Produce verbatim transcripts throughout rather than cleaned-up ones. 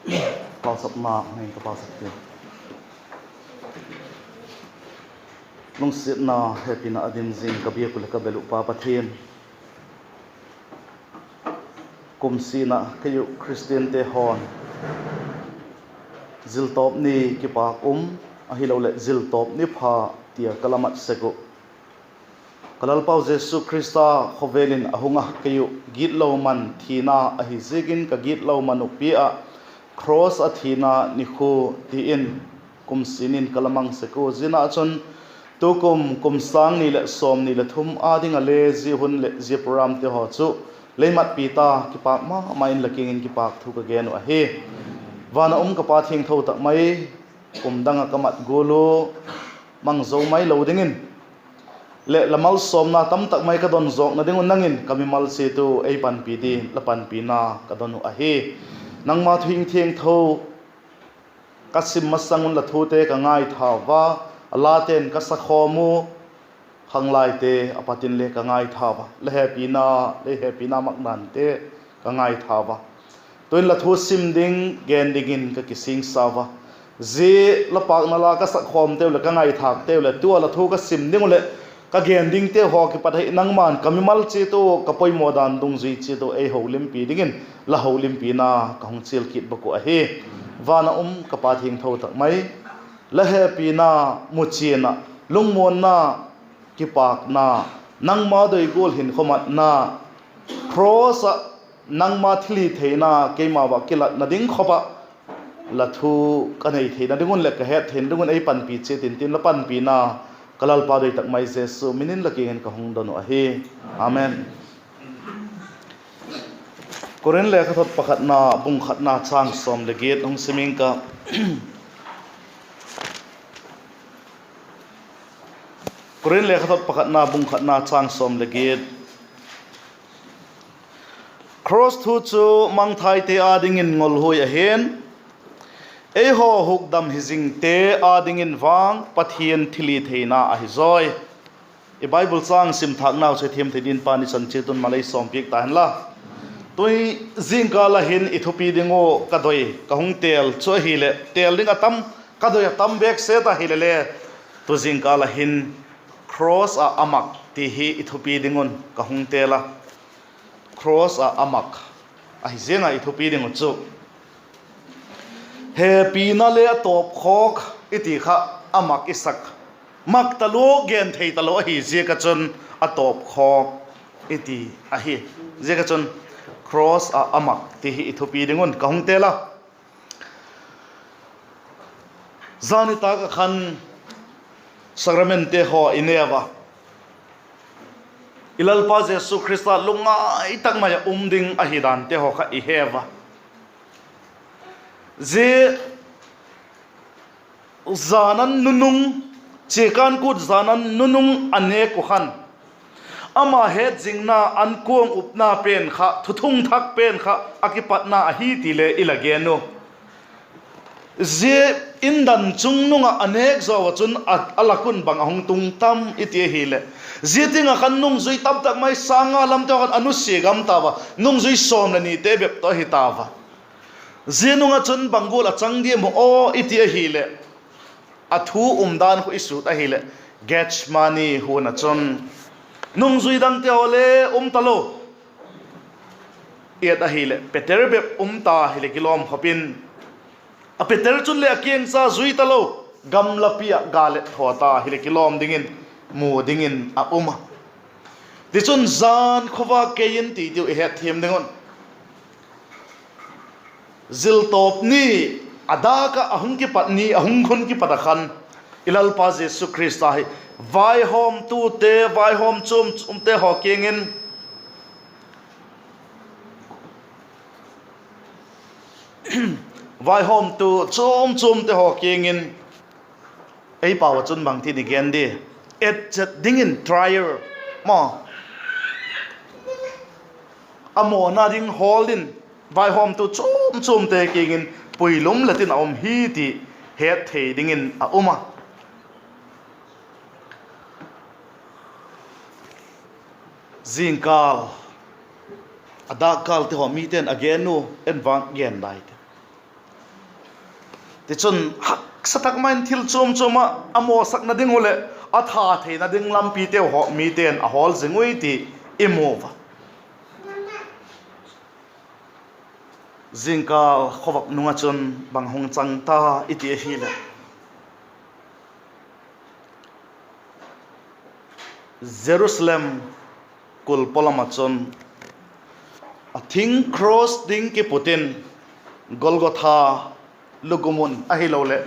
Pauchapna nei ka pauchap ti. Lungsiatna hepina a dim zing ka biak uh leh ka bel uh Pa Pathian, kum sin ah kei uh Khristiante haw'n ziltawp ni kipâk um, ahiloleh ziltawp ni pha tia ka la mat sek uh. Ka Lalpau Jesu Khrista khawvel in a hung a, kei uh gitlo man thina ahi ziakin ka gitlo man uh pi ah cross ah thina nikhua ti in kum sin in ka la mang sek uh. Zia ah chun tukum kum sâng ni leh sawmni leh thum â ding ah le zia hun leh zia programte haw chu lei matpi ta, kipâk ma ma in la kiang in kipâk thu ka gen uh ahi. Van a um ka Pa thiangtho tak mai, kum dang ah ka mat gual u mang zo mai lo dingin leh la malsawmna tamtak mai ka don zawkna ding un nang in ka mimal chiat u ei panpi dingin la panpina ka don uh ahi. Nangma thu thiangtho ka sim masang un la thute ka ngaithau a, a late'n ka sakhawm u, khanglaite a pat in le ka ngaithau a, la hepina, lei hepina makdante ka ngaithau a. Tu'n la thu sim ding, gen dingin ka kisingsau a. Zia la pâkna la ka sakhawmteu leh ka ngaithâkteu leh tu a la thu ka sim ding uh leh ka gen dingteu haw kipat hi nangma'n ka mimal chiat u, ka poimaw dan dungzui chiat u ei holimpi dingin la holimpina ka hung chial kit bak uh ahi. Van a um ka Pa thiangtho tak mai, la hepina muchian ah lungmuanna, kipâkna, nangma doi gual hinkhawmatna, cross ah nangma thilhitheina keima ah kilatna ding khop ah la thu ka nei theina ding un leh ka het theina ding un ei panpi chiat intin, la panpina ka Lalpa doi tak mai Jesu min in la kiang in ka hung don uh ahi. Amen. Korinth lekhathot pakhatna bung khatna châng sawm leh giat hung sim ing ka. Korinth lekhathot pakhatna bung khatna châng sawm leh giat. Cross thu chu mangthaite â dingin ngolhuai ahi'n, eihaw hukdam hi zingte â dingin vang Pathian thilhitheina ahi zawi. I Bible châng sim thâknau chu thiam thei dingin Pa'n i chan chiat un malei sawmpiak ta hen la. Tui zingkâl ah hin i thupi ding uh ka doi ka hung têl chu ahileh, têl ding a tam, ka doi a tam bêk set ahile le, tu zingkâl ah hin cross ah a mak ti hi i thupi ding un ka hung têl a. Cross ah a mak ahi ziang a i thupi ding uh chu hepina le a tawpkhawk i ti kha, a mak i sak, mak talua gen thei talo ahi ziak ah chun a tawpkhawk i ti ahi. Ziak ah chun cross ah a mak ti hi i thupi ding un ka hung têl a. Zan nitâk ah khan sacramentte haw i neu a, i Lalpa Jesu Khrista lungngai tak mai ah um ding ahi dante haw kha i heu a. Zia jan an nunung, chiakân kût jan an nunung a nêk uh khan, ama hetzingna, ankuang upna pen kha, thuthung thak pen kha a kipatna ahi ti le i la gen uh. Zia indan chungnung ah a nêk zaw ah chun a, a lak un bang a hung tung tam i ti ahileh, zia tiang ah khan nungzui tamtak mai sâng nga lamte khan a nusia gam tau a, nungzui sawm leh nite bep tawh ahi tau a. Zia nung ah chun bang gual a chang diam aw i ti ahileh, a thu umdan khu i sut ahileh, Gethsemane huan ah chun nungzui dangte haw le um talo, et ahileh Peter bep um ta hileh kilawm khop in, a Peter chun leh a kiang cha zui talo, gamlapi ah ga let thaw ta hileh kilawm dingin, mu dingin a um a. Tichun jan khawvâk kei in ti tiu i hetthiam ding un, ziltawp ni, a dâk ah a hung kipat ni, a hung hun kipat ah khan, i Lalpa Jesu Khrista hi vaihawmtute, vaihawm chuam chuamte haw kiang in, vaihawmtu chuam chuamte haw kiang in, ei pau ah chun bangtin i gen di, etchet dingin trial maw, a mawna ding hawl in, vaihawmtu chuam chuamte kiang in puilum let in a um hi ti het thei dingin a um a. Zingkâl, a dâkkâlte haw mite'n a gen u, en vang gen dai ti. Tichun, haksa tak ma in thil chuam chuam ah a mawsakna ding uh leh a tha theina ding lampiteu haw mite'n a hawl zing ui ti i mu a. Zingkâl khawvak nung ah chun bang hung chang ta i ti ahileh, Jerusalem kul pawlam ah chun a thing cross ding kiput in Golgotha lugumun ahiloleh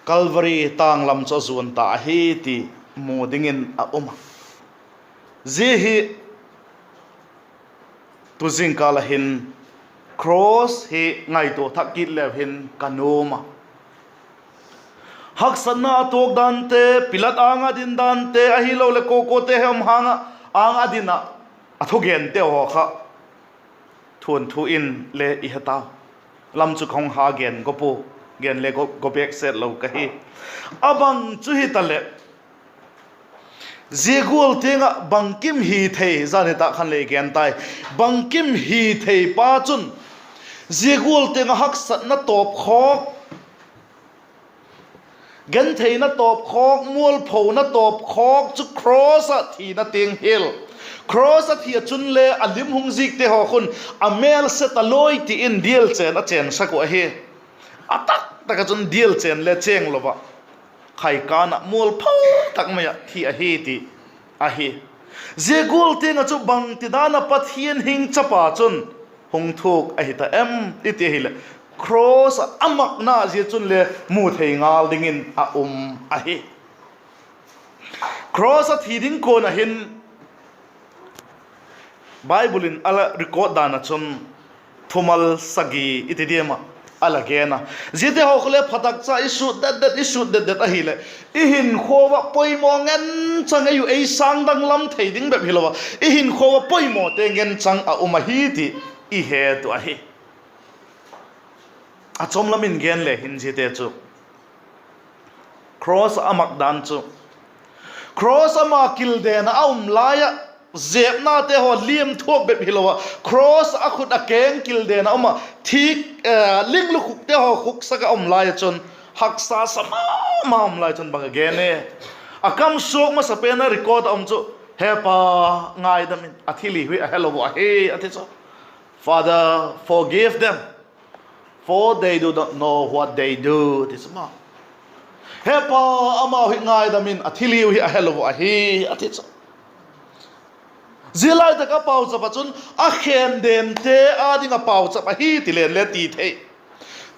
Calvary tâng lam chu a zuan ta ahi ti mu dingin a um a. Zia hi tu zingkâl ah hin cross hi ngaitua thak kit leu hin ka nuam a. Haksatna a tuak dante, Pilat âng ah din dante ahiloleh kuakua te hem hang ah âng ah din ah a thugente haw kha thuanthu in le i he ta. Lam chu ka hung ha gen go pua, gen le go, go bêk set lo ka hi. A bang chu hitaleh, zia gual tiang ah bangkim hithei, zan nitâk khan le i gen tai, bangkim hithei pa chun zia gual tiang ah haksatna tawpkhawk, gentheina tawpkhawk, mualphona tawpkhawk chu cross ah thina tiang hial. Cross ah thi ah chun le a lim hung zikte haw khun a mêl se ta lawi ti in dial chên a chênsak uh ahi. A taktak ah chun dial chên le chêng lo ah, khaikân ah mualpho tak mai ah thi ahi ti ahi. Zia gual tiang ah chu bangtidan ah Pathian hing chapa chun hung thuak ahi ta em i ti ahileh, cross ah a makna zia chun le mu thei ngal dingin a um ahi. Cross ah thi ding kuan ah hin Bible in a la record dan ah chun thumal sagi i ti diam ah a la gen a. Ziate haw khu le phatak cha i sut det det, i sut det det ahileh, i hinkhua ah poimaw ngen chang, ei uh ei sângdang lam thei ding bep hilo ah, i hinkhua ah poimawte ngen chang a um ahi ti i het uh ahi. A chawm lam in gen le hin ziate chu cross ah a mak dan chu, cross ama kilden ah a um lai ah, zepnate haw liam thuak bep hilo ah, cross ah a khut a keng kilden ah um ah, thîk, eh, linglukhukte haw khuksak ah um lai ah chun, haksa sa ma ma um lai chun bang a gen e? A kam suak masapen a record ah um chu, He Pa, ngaidam in, a thilhiu hi a helo uh ahi, a ti chu. Father, forgive them, for they do not know what they do, ti chu ma. He Pa, amau hi ngaidam in, a thilhiu hi a helo uh ahi, a ti chu. Zia lai tak ah pauchap ah chun, a khendente â ding ah pauchap ahi ti len le ti thei.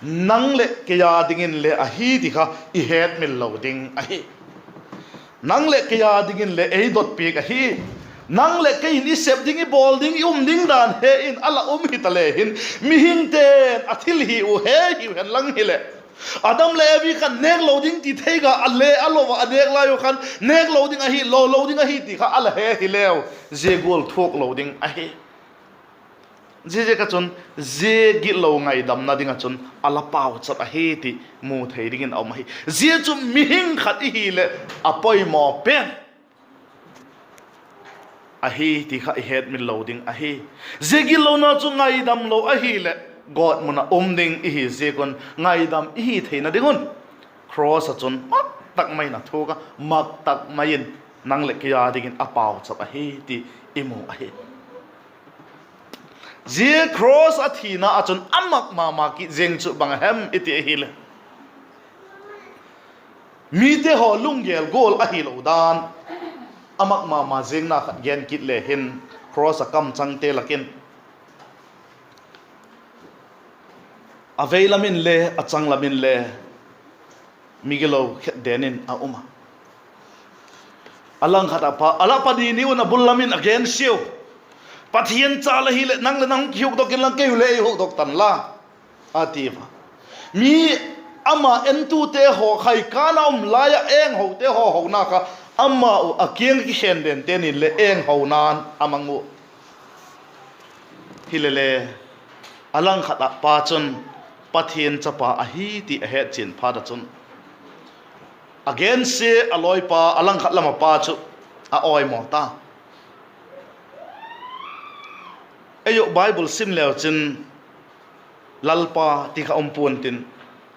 Nang leh kei â dingin le ahi ti kha i hetmil lo ding ahi. Nang leh kei â dingin le ei dotpiak ahi. Nang leh kei in i sep ding, i bawl ding, i um ding dan he in a la um hita le hin, mihingte'n a thilhiu he hiu hen lang hileh, Adam leh Evi khan nêk lo ding ti thei ga a le a lo ah a nêk lai uh khan, nêk lo ding ahi, lo lo ding ahi ti kha a la he hileu, zia gual thuak lo ding ahi. Ziaziak ah chun, zia gitlo ngaidamna ding ah chun a la pauchap ahi ti mu thei dingin a um ahi. Zia chu mihing khat i hileh a poimaw pen ahi ti kha i hetmil lo ding ahi. Zia gitlona chu ngaidam lo ahileh, gawtmun ah um ding i hi ziak un, ngaidam i hi theina ding un, cross ah chun mak tak mai in a thuak a, mak tak mai in nang leh kei â dingin a pauchap ahi ti i mu ahi. Zia cross a thina ah chun a mak ma ma kit ziang chu bang a hem i ti ahileh, mite haw lunggel gual ahilo dan, a mak ma ma ziangna khat gen kit le hin, cross ah kamchangte lak in, a vei lam in le a chang lam in le migilo khetden in a um a. A langkhat ah pa, a la pani ni un a bul lam in a gensiau, Pathian cha la hileh nang leh nang kihukdok inlang kei u le ei hukdok tan la, a ti a. Mi, ama entute haw khaikân a um lai ah enghote haw hona kha, amau a kiang ah kikhendente ni le enghona'n a mang uh. Hilele, a langkhat ah pa chun Pathian chapa ahi ti a hetchian phat ah chun, a gensia a lawipa, a langkhat lam ah pa chu a awimaw ta. Ei uh Bible sim leu chin, Lalpa ti kha um pua'n tin,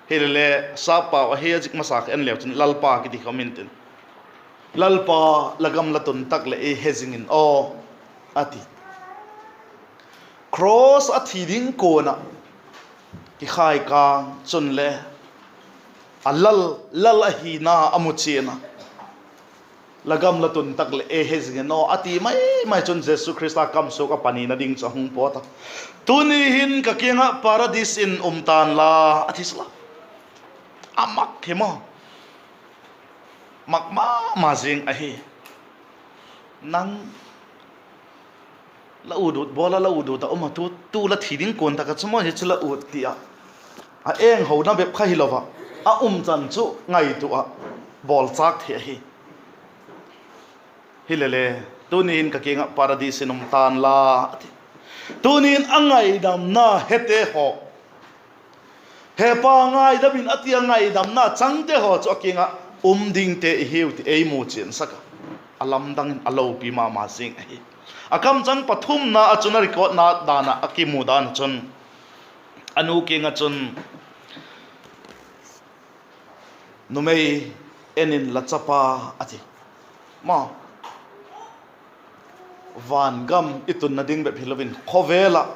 Hilele, sappau ahi a, zik masa kha en leu chun Lalpa kiti kha um intin, Lalpa, la gam la tun tak leh ei he zing in aw, a ti. Cross a thi ding kuan ah kikhai kâng chun le a Lal, Lal ahina a mu chian a, la gam la tun tak leh ei he zing in aw, a ti mai mai chun Jesu Khrista kam suak a panina ding chu a hung pawt a. Tuni hin ka kiang ah Paradis in um ta'n la, a ti sala. A mak hi maw? Mak ma ma zing ahi. Nang la ut ut bawl a, la ut ut ah um a, tu, tu la thi ding kuan tak ah chu maw hi chu la ut ti ah, a enghona bep kha hilo ah, a umchan chu ngaitua ah bawlchâk thei ahi. Hilele, tuni hin ka kiang ah Paradis in um ta'n la, a ti. Tuni in a ngaidamna hete haw, He Pa, ngaidam in, a ti a, ngaidamna changte haw chu a kiang ah um dingte i hiu ti ei mu chiansak a, a lamdang in a lopi ma ma zing ahi. A kamchang pathumna ah chun, a recordna dan ah a kimu dan ah chun, a nu kiang ah chun, Numei, en in la chapa, a ti. Ma, vangam i tunna ding bep hilo in khawvel ah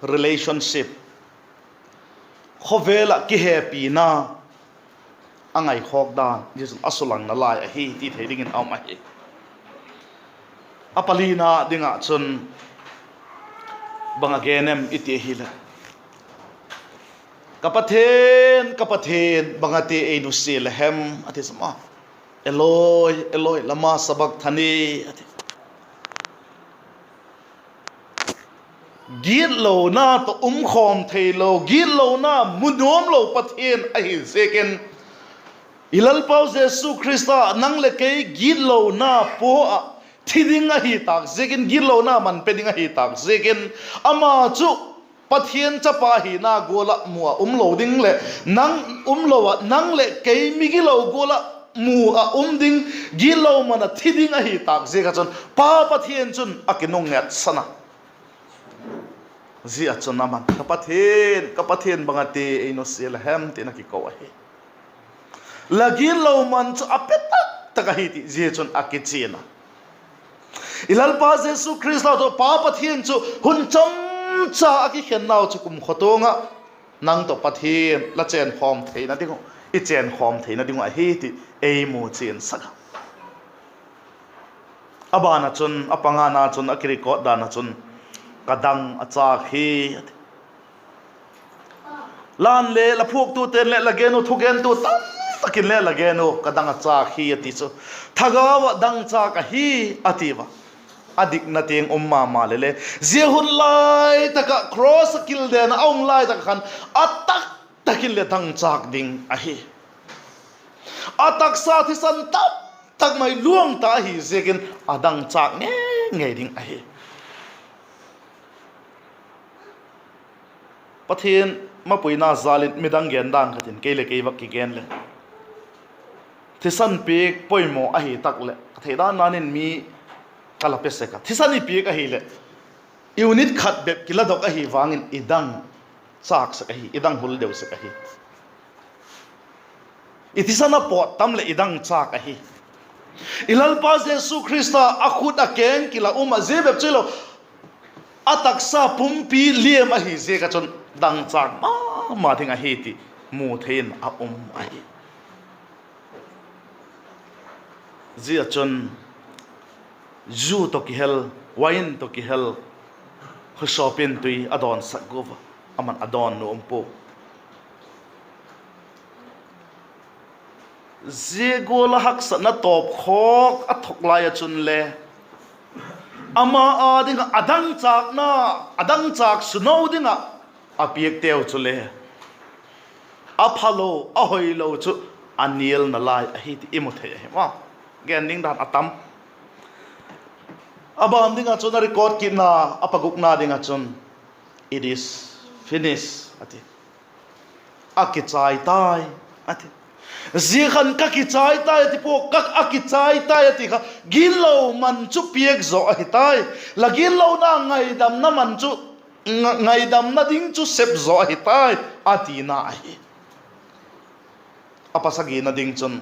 relationship, khawvel ah kihepina a ngaikhawk dan, zia chun a sulangna lai ahi ti thei dingin a um ahi. A palina ding ah chun bang a gen em i ti ahileh, Ka Pathian, ka Pathian, bang a ti ei nusia la hem, a ti sawm a. Eloi, Eloi, lama sabakthani, a ti. Gitlona tawh um khawm theilo, gitlona mu nuam lo Pathian ahi ziakin, i Lalpau Jesu Khrista nang leh kei gitlona pua ah thi ding ahi tâk ziakin, gitlona man pe ding ahi tâk ziakin, ama chu Pathian chapa hina gual ah mu ah um lo ding leh, nang um lo ah, nang leh kei migilo gual ah mu ah um ding, gitlo man ah thi ding ahi tâk ziak ah chun Pa Pathian chun a kinungngatsan a. Zia chun aman, Ka Pathian, ka Pathian, bang a ti ei nusia la hem, ti'n a kiko ahi. La gitlo man chu a pe tak tak ahi ti zia chun a kichian a. I Lalpa Jesu Khrista tawh Pa Pathian chu hun chamcha a kikhennau chu kumkhawtuang ah nang tawh Pathian la chênkhawm theina ding uh, i chênkhawm theina ding uh ahi ti ei mu chiansak a. A ban ah chun, a pangana chun, a kirecord dan ah chun, Ka dang a châk hi, a ti. Lan le la phuaktute'n le la gen uh, thugentu tamtak in le la gen uh, Ka dang a châk hi, a ti chu, thagau ah dangchâk ahi, a ti ua. A dikna tiang um ma ma lele, zia hun lai tak ah cross ah kilden ah a um lai tak ah khan a tak tak in le dangchâk ding ahi. A taksa thisan tamtak mai luang ta ahi ziakin a dangchâk ngei ngei ding ahi. Pathian mapuina jâl in midang gen dan khat in kei leh kei vak kigen leng, thisan piak poimaw ahi tak leh, ka thei dan dan in mi ka la pe sek a, thisan i piak ahileh, unit khat bep kiladok ahi vang in i dang châk sek ahi, i dang hul deu sek ahi. I thisan a pawt tam leh i dang châk ahi. I Lalpa Jesu Khrista a khut a keng kila um ah zia bep chu hilo, a taksa pumpi liam ahi ziak ah chun dangchâk ma ma ding ahi ti mu thei in a um ahi. Zia chun, zu tawh kihel, uain tawh kihel, khawsawp in tui a dawnsak gua a, aman a dawn nuam pua. Zia gual a haksatna tawpkhawk a thok lai ah chun le, ama â ding ah a dangchâkna, a dangchâk suno ding ah a piakteu chule a phalo, a hoilo chu a nial nalai ahi ti i mu thei ahi maw. Gen ding dan a tam. A ban ding ah chun a record kitna, a pagukna ding ah chun, It is finished, a ti. A kichai tai, a ti. Zia khan ka kichai tai a ti pua, ka, a kichai tai a ti kha, gitlo man chu piak zaw ahi tai. La gitlona ngaidamna man chu, nga-, ngaidamna ding chu sep zaw ahi tai, a tina ahi. A pasagina ding chun,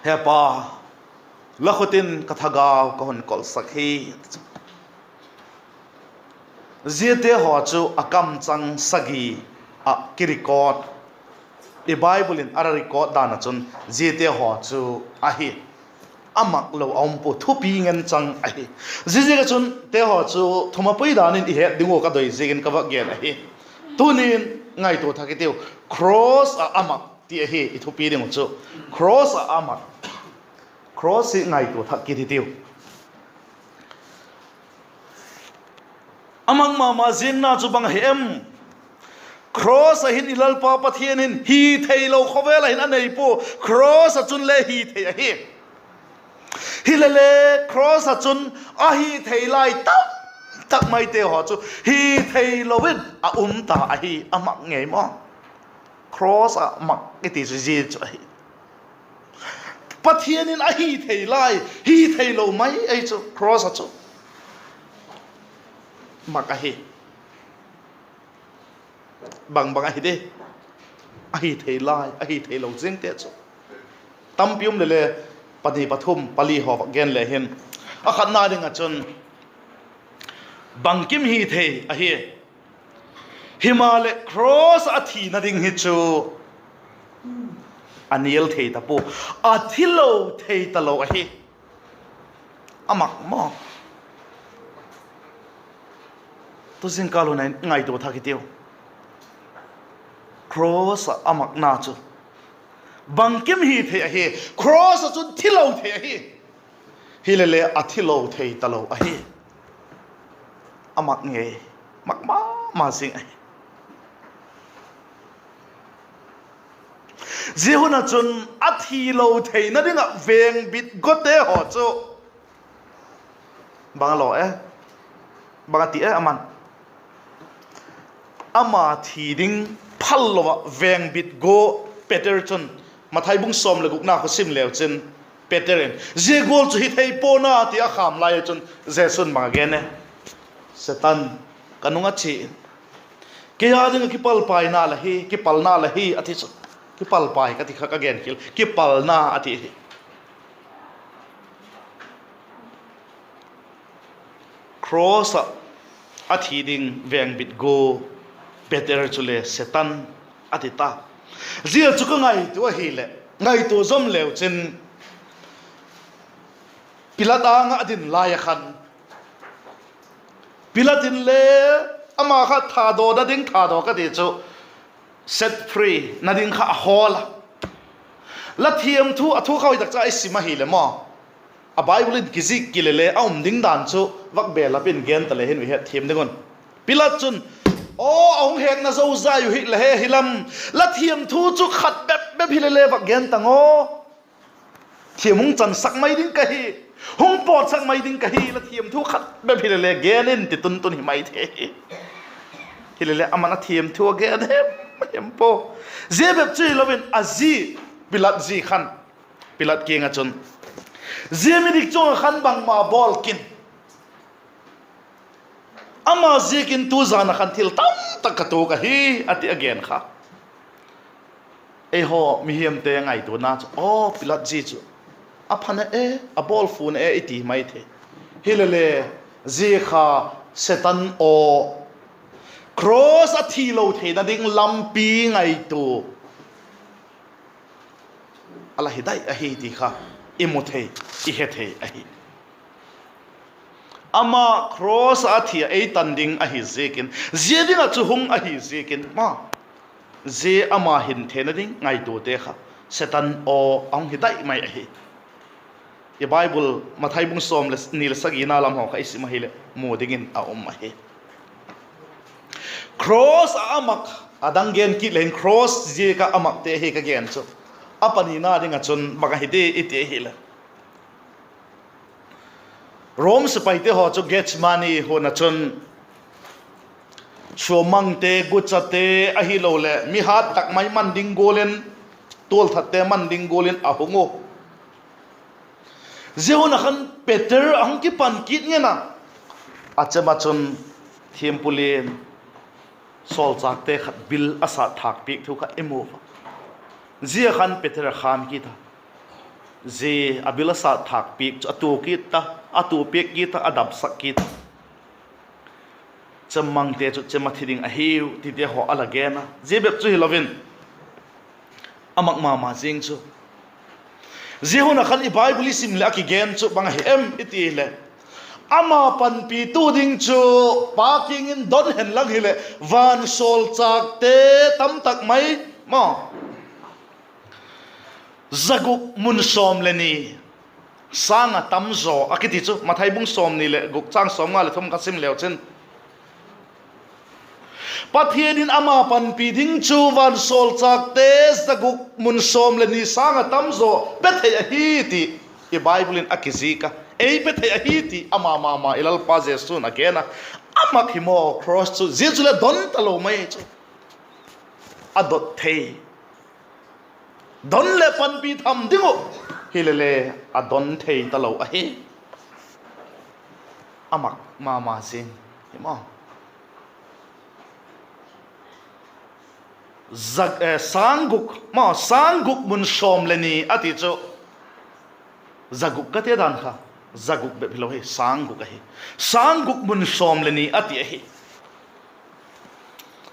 He Pa, la khut in ka thagau ka hun kolsak hi. Ziate haw chu a kamchang sagi ah kirecord, i Bible in a record dan ah chun ziate haw chu ahi. A mak lo a um pua, thupi ngen chang ahi. Ziaziak ah chun te haw chu thumapui dan in i het ding uh ka doi ziakin ka vak gen ahi. Tuni'n ngaitua thak i tiu, cross ah a mak ti ahi i thupi ding uh chu. Cross ah a mak. Cross hi ngaitua thak kit i tiu. A mak ma ma ziakna chu bang ahi em? Cross ah hin i Lalpa Pathian in hitheilo khawvel ah hin a nei pua, cross ah chun le hithei ahi. Hilele, cross ah chun a hithei lai tamtak maite haw chu hitheilo in a um ta ahi, a mak ngei maw. Cross ah mak i ti chu zia chu ahi. Pathian in a hithei lai, hitheilo mai ahi chu cross ah chu mak ahi. Bang bang ahi di? A hithei lai, a hitheilo zingte chu tampi um lele, pani pathum pali haw vak gen le hin, a khatna ding ah chun bangkim hithei ahi. Himaleh cross ah a thina ding hi chu a nial thei ta pua, a thilo thei talo ahi. A mak maw? Tu zingkal hun ah ngaitua thak i tiu. Cross ah a makna chu bangkim hithei ahi. Cross ah chun thilo thei ahi. Hilele a thilo thei talo ahi. A mak ngei, mak ma ma zing ahi. Zia hun ah chun a thilo theina ding ah vengbit gote haw chu bang a law e, bang a ti e aman, ama thi ding phal lo ah vengbit gua Peter chun, Mathai bung sawm leh gukna kha sim leu chin, Peter in, Zia gual chu hithei pua'n a, ti a khâm lai ah chun Jesu'n bang a gen e? Setan, ka nung a chia in, kei â ding ah kipalpaina la hi, kipalna la hi, a ti chu. Kipalpai ka ti kha ka gen khial, kipalna a ti hi. Cross ah a thi ding vengbit gua Peter chule Setan a ti ta. Zia chu ka ngaitua ahileh, ngaitua zom leu chin, Pilat âng ah a din lai ah khan, Pilat inle ama kha thadawna ding, thadaw ka ti chu, set free na ding kha a hawl a. La thiam thu, a thu kha hoi tak cha i sim ahileh maw, a Bible in kizik kile le a um ding dan chu vak belap in gen ta le hin i hetthiam ding un. Pilat chun, Aw, a hung hekna zozai uh hi la he hilam, la thiam thu chu khat bep bep hile le vak gen tang aw. Thiam hung chansak mai ding ka hi, hung pawtsak mai ding ka hi, la thiam thu khat bep hile le gen in, ti tun tun hi mai thei hi. Hilele aman a thiam thu a gen hem hem pua. Zia bep chu hilo in a zi, Pilat zi khan, Pilat kiang ah chun, Zia midik chung ah khan bangma bawl kin. Ama ziakin tu jan ah khan thil tamtak ka tuak ahi, a ti a gen kha. Eihaw mihingte ngaituana chu, Aw, Pilat zi chu a pha na e, a bawl fu na e i ti mai thei. Hilele, zia kha Setan aw, cross a thilo theina ding lampi ngaitua a la hi dai ahi ti kha i mu thei, i he thei ahi. Ama cross ah a thi a ei tan ding ahi ziakin, zia ding ah chu hung ahi ziakin ma, zia ama hin theina ding ngaituate kha Setan aw a hung hi dai mai ahi. I Bible Mathai bung sawm leh ni leh sagina lam haw kha i sim ahileh mu dingin a um ahi. Cross ah a mak, a dang gen kit le hin cross ziak ah a makte hi ka gen chu. A panina ding ah chun bang ahi di i ti ahileh, Rom sipaite haw chu Gethsemane huan ah chun suamangte, guchate ahiloleh mi hat tak mai man ding gual in, tualthatte man ding gual in a hung u. Zia hun ah khan Peter a hung kipan kit ngen a, a chem ah chun thiampu lian, sawlchâkte khat bil a sat thâk piak thu kha i mu a. Zia khan Peter a khâm kit a, zia a bil a sât thâk piak chu a tuak kit a, a tuak piak kit a, a damsak kit a. Chemmangte chu chem a thi ding ahiu tite haw a la gen a. Zia bep chu hilo in, a mak ma ma zing chu, zia hun ah khan i Bible i sim leh a kigen chu bang ahi em i ti leh, ama panpitu ding chu Pa kiang in don hen lang hileh vansawlchâkte tamtak mai, maw, za guk mun sawm leh ni sâng ah tam zaw a kiti chu Mathai bung sawmni leh guk châng sawmnga leh thum kha sim leu chin, Pathian in ama panpi ding chu vansawlchâkte za guk mun sawm leh ni sâng ah tam zaw pe thei ahi ti i Bible in a kizik a, ei pe thei ahi ti ama ma ma i Lalpa Jesu'n a gen a. A mak hi maw, cross chu, zia chuleh don talo mai chu, a dot thei, don leh panpi tham ding uh, hilele a don thei talo ahi. A mak ma ma zing hi maw. Za, eh, sâng guk, ma, sâng guk mun sawm leh ni a ti chu, za guk ka ti dan kha, za guk bep hilo hi, sâng guk ahi. Sâng guk mun sawm leh ni a ti ahi.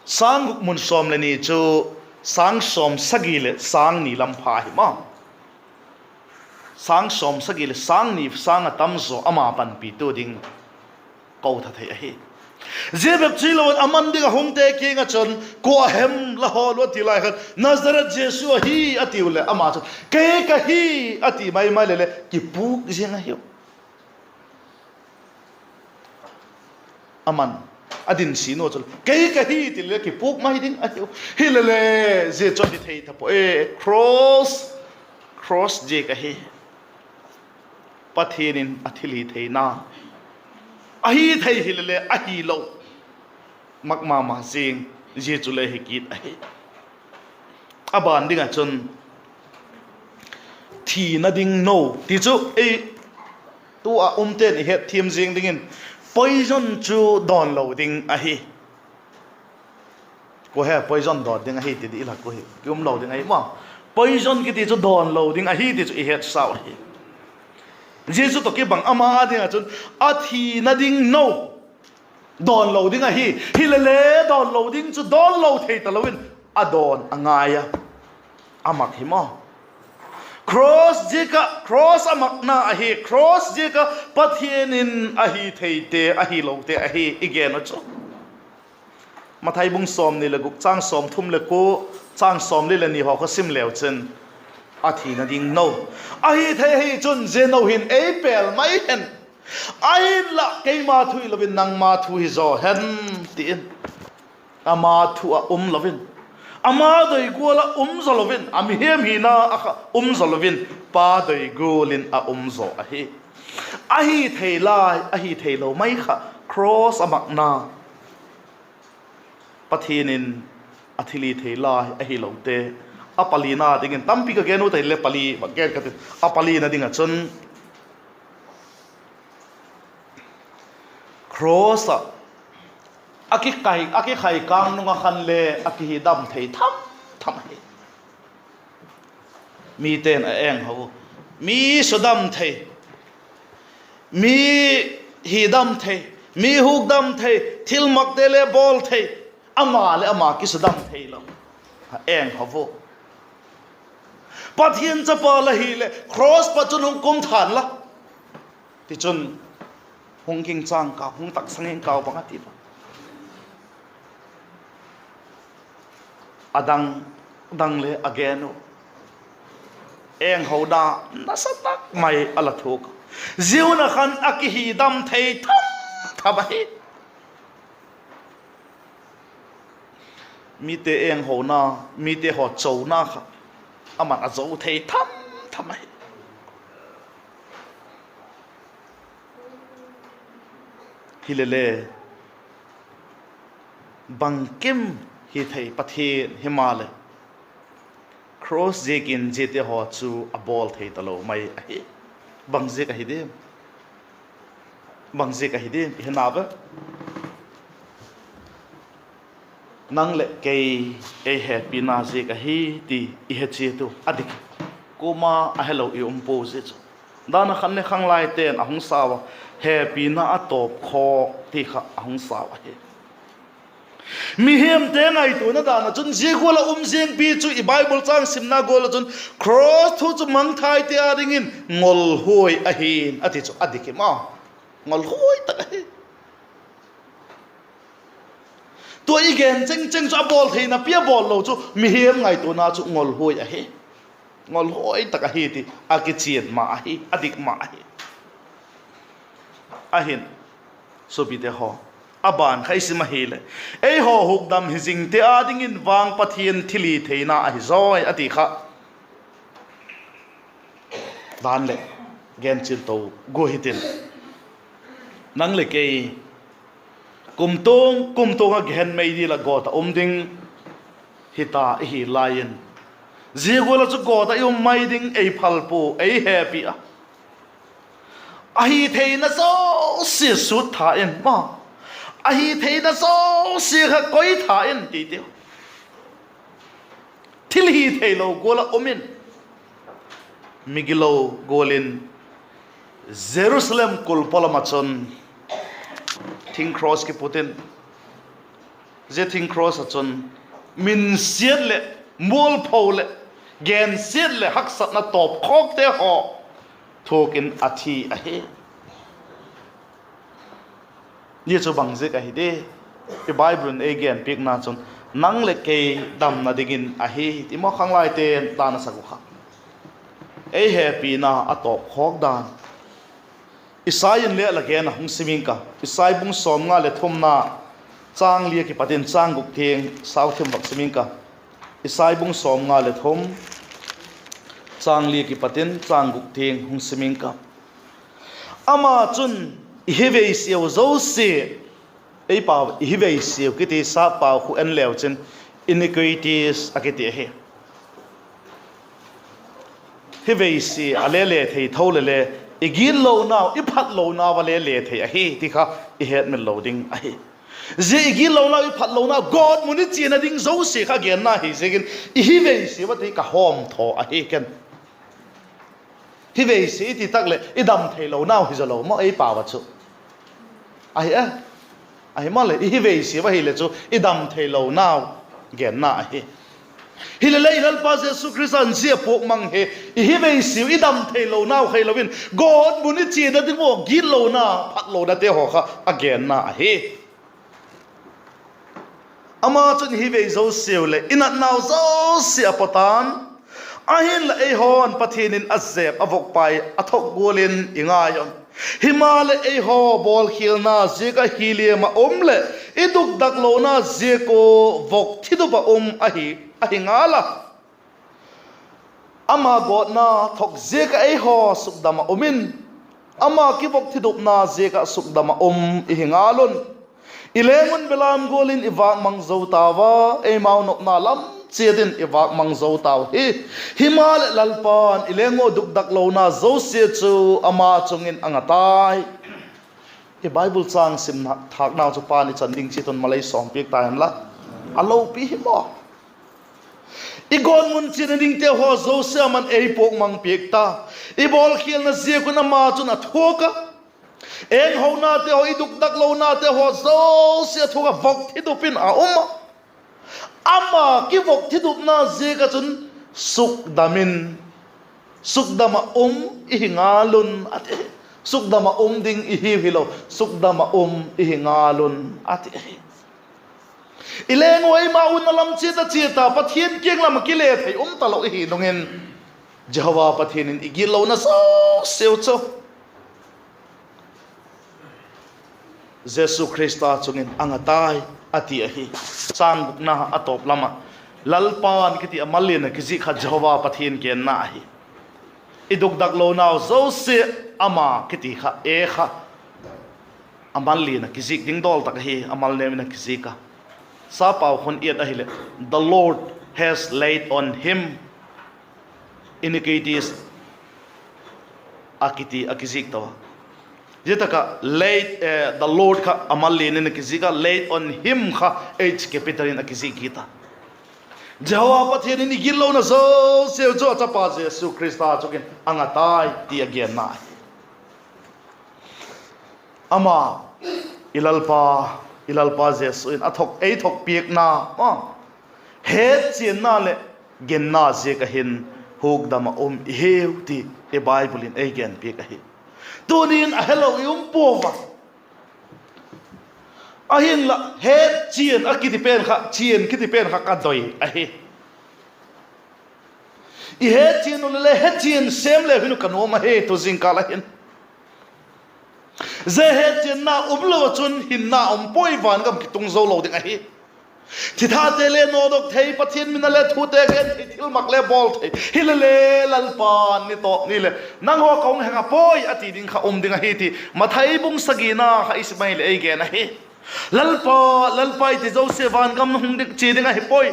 Sâng guk mun sawm leh ni chu sâng sawm sagi leh sâng ni lam pha ahi maw. Sâng sawm sagi leh sâng ni sâng ah tam zaw ama panpitu ding ko tha thei ahi. Zia bep chu hilo in, a man ding ah hungte kiang ah chun, kua hem la hawl u a ti lai khan, Nazareth Jesu ahi a tiu leh ama chun, kei ka hi a ti mai mai leh le kipûk ziang ahiu. Aman a dinsin u chu, kei ka hi ti le kipûk mai ding ahiu. Hilele, zia chu a ti thei ta pua e, cross, cross ziak ahi. Pathian in a thilhitheina ahi thei hilele ahilo, mak ma ma zing, zia chu le hi kit ahi. A ban ding ah chun, thina ding no ti chu ei tu ah umte'n i hetthiam zing dingin, poison chu dawnlo ding ahi. Kua he poison dawn ding ahi ti di i lak u hi, ki umlo ding ahi maw. Poison kiti chu dawnlo ding ahi ti chu i hetsau ahi. Jesu tawh kibang ama â ding ah chun, a thina ding no dawnlo ding ahi. Hilele dawnlo ding chu dawnlo thei talo in, a dawn a ngai a, a mak hi maw. Cross ziak ah, cross a makna ahi, cross ziak ah Pathian in a hi theite, a hilote ahi i gen u chu. Mathai bung sawmni leh guk, châng sawmthum leh kua, châng sawmli leh ni haw kha sim leu chin, a thina ding no ahi thei ahi chun, zia no hin ei pêl mai hen. Ahinla keima thu hilo in nangma thu hi zaw hen, ti in, ama thu ah um lo in, ama doi gual ah um zaw lo in, a mihing hina ah kha um zaw lo in, Pa doi gual in a um zaw ahi. Ahi thei lai, ahi theilo mai kha, cross a makna, Pathian in a thilhithei lai ahilote, a palina dingin tampi ka gen u tai le, pali bang gen ka ti. A palina ding ah chun, cross ah a kikhai, a kikhai kâng nung ah khan le a kihidam thei tham tham ahi. Mite'n a eng ho, mi sudam thei, mi hidam thei, mi hukdam thei, thilmakte le bawl thei, ama leh ama kisudam theilo, a eng ho. Pathian chapa la hileh cross pat chun hung kum than la, tichun, hung ging châng kau, hung taksang ging kau bang a ti a. A dang dang le a gen u, enghona nasa tak mai a la thuak. Zia hun ah khan a kihidam thei tham tham ahi. Mite enghona, mite haw chona kha aman a zo thei tham tham ahi. Hilele, bangkim hi thei Pathian himaleh, cross ziakin ziate haw chu a bawl thei talo mai ahi. Bangziak ahi diam? Bangziak ahi diam i he nau ve? Nang leh kei ei hepina ziak ahi ti i he chiat u a dik. Kuama a helo i um pua zia chu. Dan a khan le khanglaite'n a hung sau a, hepina a tawp khawk ti kha a hung sau ahi. Mihemte ngaituana dan ah chun zia gual ah um ziangpi chu i Bible châng simna gual ah chun cross thu chu mangthaite â dingin ngolhuai ahi a ti chu a dik hi ma. Ngolhuai tak ahi. Tua i gen chengcheng chu a bawl theina pi a bawl lo chu mihem ngaituana chu ngolhuai ahi. Ngolhuai tak ahi ti a kichian ma ahi, a dik ma ahi. Ahin, suapite haw, a ban kha i sim ahileh, eihaw hukdam hi zingte â dingin vang Pathian thilhitheina ahi zawi a ti kha. Dan leh gen chian to gua hitin, nang leh kei kumtuang kumtuang ah Gehen mei dil ah gawt ah um ding hita i hi lai in, zia gual ah chu gawt ah i um mai ding ei phal pua, ei hepi a. A hi theina zosia sut tha in ma, a hi theina zosia kha koi tha in ti tiu. Thil hi theilo gual ah um in, migilo gual in Jerusalem kulpawlam ah chun thing cross kiput in, zia thing cross ah chun minsiat leh mualpho leh gensiat leh haksatna tawpkhawkte haw thuak in a thi ahi. Zia chu bang ziak ahi di? I Bible in ei genpiakna chun, nang leh kei damna dingin ahi ti maw, khanglaite'n dan a sak uh kha. Ei hepina a tawpkhawk dan Isai in le a la gen a, hung sim ing ka. Isai bung sawmnga leh thumna, châng li a kipat in châng guk tiang sau thim vak sim ing ka. Isai bung sawmnga leh thum, châng li a kipat in châng guk tiang hung sim ing ka. Ama chun i hi veisiau zosia, ei pau i hi veisiau kiti sap pau khu en leu chin iniquities a kiti ahi. Hi veisia a le le thei tho leh le, i gitlonau, i phatlonau a le le thei ahi ti kha i hetmil lo ding ahi. Zia i gitlonau, i phatlonau, gawtmun i chiana ding zosia kha genna hi ziakin, i hi veisia a ti ka hawm thaw ahi ken. Hi veisia i ti tak leh i dam theilonau hi zaw lo maw ei pau ah chu? Ahi a, ahi maleh i hi veisia ahileh chu i dam theilonau genna ahi. Hileleh i Lalpa Jesu Khrista'n zia puak mang hi, i hi veisiau i dam theilonau hilo in, gawtmun i chiana ding ua gitlona, phatlonate haw kha a genna ahi. Ama chun i hi vei zosiau leh i natnau zosia a paw ta'n, ahinla eihaw'n Pathian in a zêp a vokpai a thok gual in i ngai un. Himaleh eihaw bawlkhialna ziak ah hiliam ah um leh i dukdaklona ziak ua vok thidup ah um ahi, ahi ngal a. Ama gawtna thok ziak ah eihaw sukdam ah um in, ama kivok thidupna ziak ah sukdam ah um i hi ngal un. I leng un belam gual in i vâkmang zo tau a, eimau nopna lam chiat in i vâkmang zo tau hi. Himaleh Lalpa'n i leng ua dukdaklona zosia chu ama chung in a nga tai. I Bible châng simna thâknau chu pa'n i chan ding chiat un malei sawmpiak ta hen la. A lopi hi maw? I gawtmun chiana dingte haw zosia ama'n ei puak mang piak ta. I bawlkhialna ziak un ama chun a thuak a. Enghonate haw, i dukdaklonate haw zosia a thuak a, vok thidup in a um a. Ama kivok thidupna ziak ah chun sukdam in, sukdam ah um i hi ngal un a ti. Sukdam ah um ding i hiu hilo, sukdam ah um i hi ngal un a ti. I leng ua eimau un a lam chiat a chiat a, Pathian kiang lam ah kile thei um talo i hi nung in, Jehova Pathian in i gitlona zosiau chu Jesu Khrista chung in a nga tai a ti ahi. Châng gukna a tawp lam ah, Lalpa'n kiti a mallian a kizik kha Jehova Pathian genna ahi. I dukdaklonau zosia ama kiti kha e kha a mallian a kizik ding dawl tak ahi, a mal neu in a kizik a. Sapau khun i et ahileh, The Lord has laid on him iniquities a kiti a kizik to a. Zia tak ah late, eh, the Lord kha a mal lian in a kizik a, laid on him kha H capital in a kizik kit a. Jehovah Pathian in i gitlona zosiau chu a chapa Jesu Khrista chung in a nga tai ti a genna ahi. Ama, i Lalpa, i Lalpa Jesu in a thok, ei thokpiakna, a, hetchianna leh ginna ziak ah hin hukdam ah um i hiu ti i Bible in ei genpiak ahi. Tunin a helo i um pua a. Ahinla hetchian a kiti pen kha, chian kiti pen kha ka doi ahi. I hetchian u le le hetchian sêm leu hin u ka nuam ahi tu zingkal ah hin. Zia hetchianna umlo ah chun hinna um puai, vangam kitung zo lo ding ahi. Thithate le nawdok thei, Pathian min a le thute gen thei, thilmak le bawl thei. Hile le Lalpa'n ni tawp ni leh nanghaw ka hung he kha puai a ti ding kha um ding ahi ti Mathai bung sagina kha i sim ahileh ei gen ahi. Lalpa, Lalpa i ti zosia vangam hung ding, chia ding ahi puai.